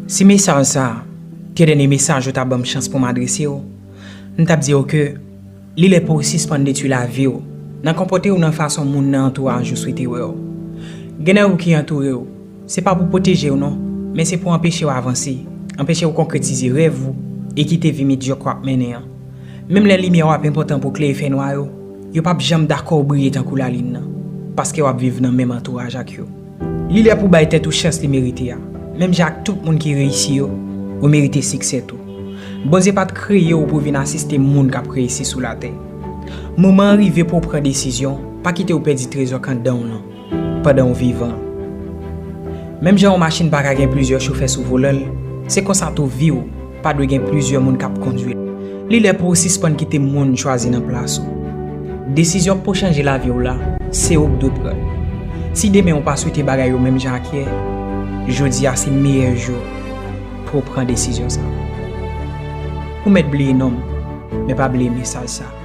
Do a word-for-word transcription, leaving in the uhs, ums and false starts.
Si mesaj sa a te dènye mesaj ou ta ban m chans pou m adrese w, m t ap di w ke li lè pou w sispann detwi lavi w nan konpòte w nan fason moun nan antouraj ou swete wè w. Gen nan yo ki antoure w, se pa pou pwoteje w non, men se pou anpeche w avanse, anpeche w konkretize rèv ou e kite vi medyòk w ap mennen an. Menm lè limyè w ap enpòtan pou klere fènwa yo, yo p ap janm dakò w briye tankou lalin nan, paske w ap viv nan menm antouraj ak yo. Li lè pou w bay tèt ou chans li merite a, menm jan ak tout moun ki reyisi yo, ou merite siksè tou. Bondye pa t kreye w pou w vin asiste moun k ap reyisi sou latè. Moman an rive pou w pran desizyon, pa kite yo pèdi trezò k anndan w lan pandan w vivan. Menm jan yon machin pa ka gen plizyè chofè sou volan l, se konsa tou vi w pa dwe gen plizyè moun k ap kondui l. Li lè pou w sispann kite moun chwazi nan plas ou. Desizyon k pou chanje lavi w la, se ou k dwe pran l. Si demen w pa swete bagay yo menm jan ak yè, jodi a se meyè jou pou w pran desizyon sa. Ou mèt bliye non m, men pa bliye mesaj sa.